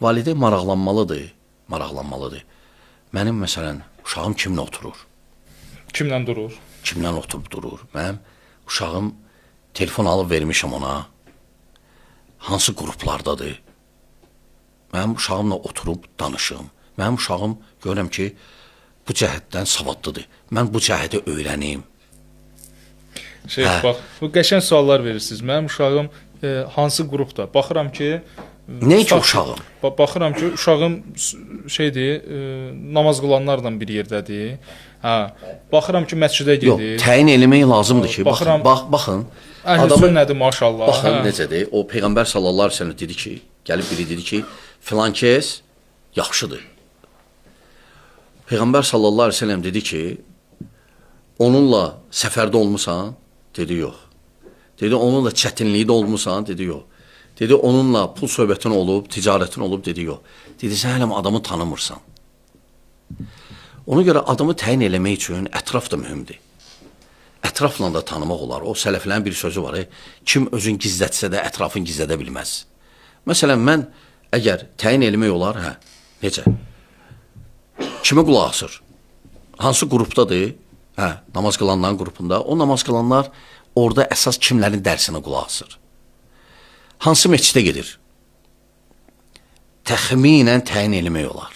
Valideyn maraqlanmalıdır, maraqlanmalıdır. Mənim məsələn uşağım kimlə oturur? Kimlə durur? Kimlə oturub durur? Mənim uşağım telefon alıb vermişəm ona. Hansı qruplardadır? Mənim uşağımla oturub danışım. Mənim uşağım görürəm ki, bu cəhətdən savadlıdır. Mən bu cəhəti öyrənim. Şeyx, Hə. bax, bu qəşəng suallar verirsiniz. Mənim uşağım hansı qrupda? Baxıram ki, Nə ki tutaq uşağım? Baxıram ki, uşağım şeydir, namaz qılanlarla bir yerdədir. Hə. Baxıram ki, məscidə Yox, gedir. təyin eləmək lazımdır ki, baxın, Baxıram- bax, baxın. Əhl-i Adamı sünnədir maşallah. baxın hə. necədir? O peyğəmbər sallallahu əleyhi və səlləm dedi ki, gəlib biri dedi ki, filan kəs yaxşıdır. Peyğəmbər sallallahu əleyhi və səlləm dedi ki, onunla səfərdə olmusan? Dedi, yox. Dedi, onunla çətinlikdə olmusan? Dedi, yox. Dedi, onunla pul söhbətin olub, ticarətin olub? Dedi, yox. Dedi, sən hələ adamı tanımırsan. Ona görə adamı təyin eləmək üçün ətraf da mühümdür. Ətrafla da tanımaq olar. O sələflərin bir sözü var. Kim özün gizlətsə də ətrafın gizlədə bilməz. Məsələn, mən əgər təyin eləmək olar, hə, necə? Kimə qulaq asır? Hansı qrupdadır? Hə, namaz qılanların qrupunda. O namaz qılanlar orada əsas kimlərin dərsinə qulaq asır? Hansı məscidə gedir? Təxminən təyin eləmək olar.